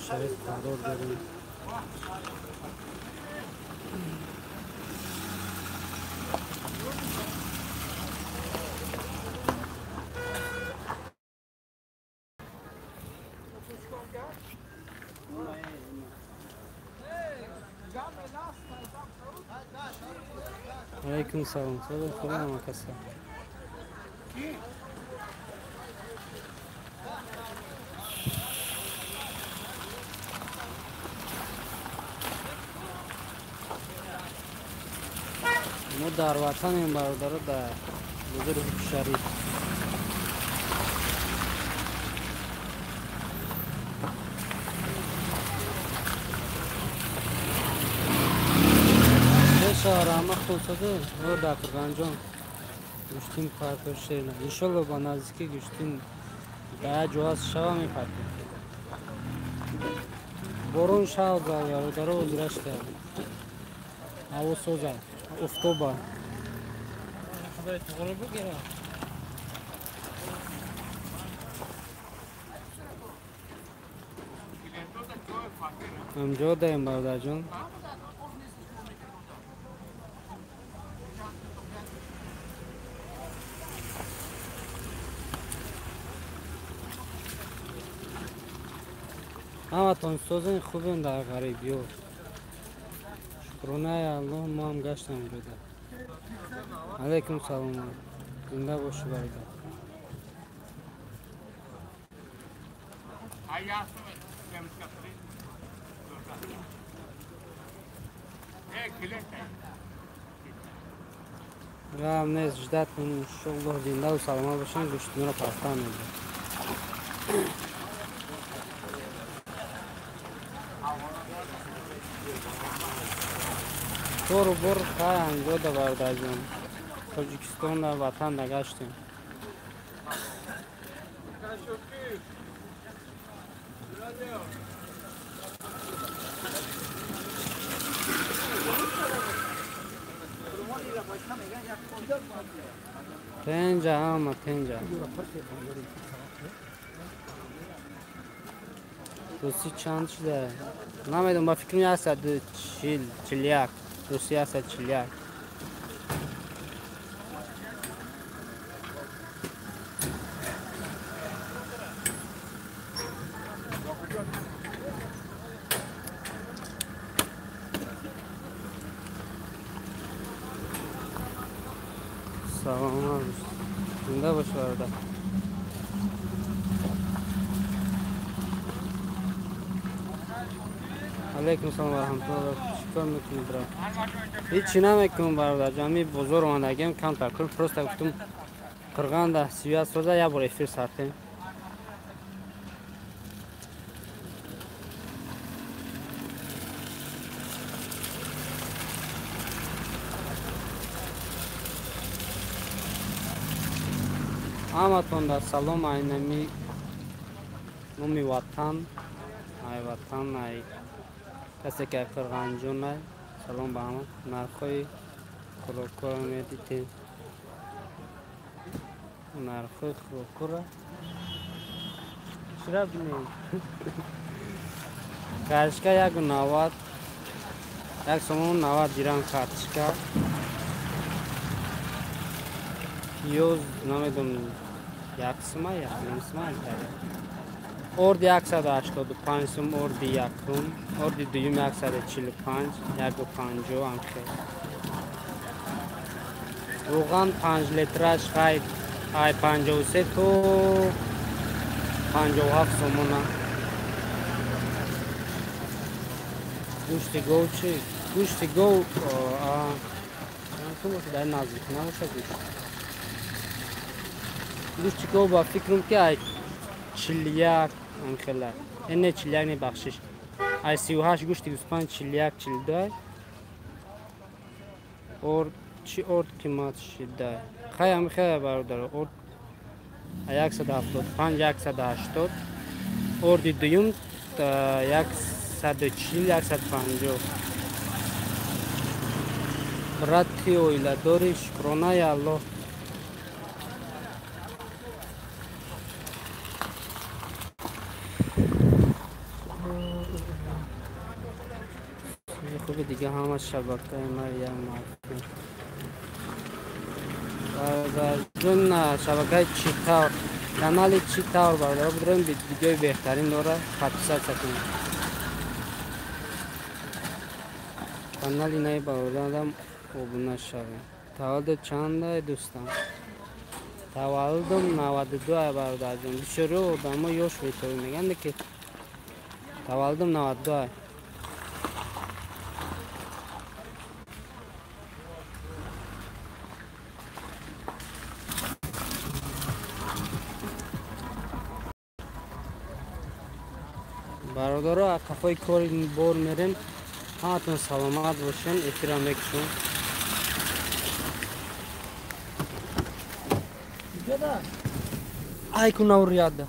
Шариф қарор дорем. Алейкум салом. Салом худо макаса. Мо дар ватанем бародаро, дар бозори Шариф. Раҳмат хонсода мо дар Қурғанҷон гӯштин партошена. Иншолло ба наздикӣ гӯштин дар як ҷо ҳаст шава мепартем. Борон шав бародаро, озира шуда. Ҳаво соза, офтоба. Худои туғри бигира. Ҳамҷо даем бародарҷон. Ҳаматон созен, хубен дар ғарибиё. Шукронаи Аллоҳ, мо ҳам гаштам ҷода. Алейкум салом. Зинда бошӣ бародар. Ғам нест, ждать кунем, иншоллоҳ зиндаву саломат бошем, гӯштиноро партан медиҳем. Кору бор хай анҷода бародарҷон. Тоҷикистонда ватанда гаштем. Тенҷа ҳама тенҷа. Русӣ чанд шуда? Намедонам, ба фикрам 140, 41. Русӣ 141. Саломат зинда бош бародар. Алейкум салом ва раҳматуллоҳ. Чикор мекунӣ, брат? Ҳичи намекунам бародар. Ҷамъи бозор омадагиам камтар. Кул просто гуфтум Қирғанда связь соза, як бор эфир сартем. Ҳаматон дар салом, айнами номи ватан, ай ватан, ай касе ки Қирғанҷон ай. Салом ба ҳама. Нархҳои хӯрокҳоро медидем. Нархҳои хӯрокҳоро чира бинем? Картошка 1,90, як сомон 90 дирам картошка. Пиёз намедонам як сума, як ним сума. Орди 185 сум, орди якум, орди дуюм 145, 1,50 амхел. Равған 5 литраш хай ай 53 то 57 сомона. Гӯшти гов чӣ? Гӯшти гов чанд сум бошад? Дар наздик набошад гӯшт. Гӯшти гов ба фикрам ки ай 41 амхела. Не 41 не, бахшиш. Ай 38 гӯшти гӯспанд 41, 42. Орд чӣ, орд қимат шида? Хай амхела бародар, орд 175, 180. Орди дуюм 140, 150. Брат, ти оиладорӣ? Шукронаи Аллоҳ. Куби дига ҳама шабакаи ма як маъфи. Бародарҷон, шабакаи Читавр, канали Читавр бародаро бидорем, видеои беҳтарин дора, подписаться кунед. Канали наи бародарам обуна шавед. Таваллуд чандай дӯстам? Таваллудам 92 ай бародарҷон. Бисёриҳо одамо ёш бетобӣ мегӯянд, ки таваллудам 92 ай. Бародаро, қафои кори бор мерем. Ҳаматон саломат бошен. Эфира мекушем. Ай кунаврияда.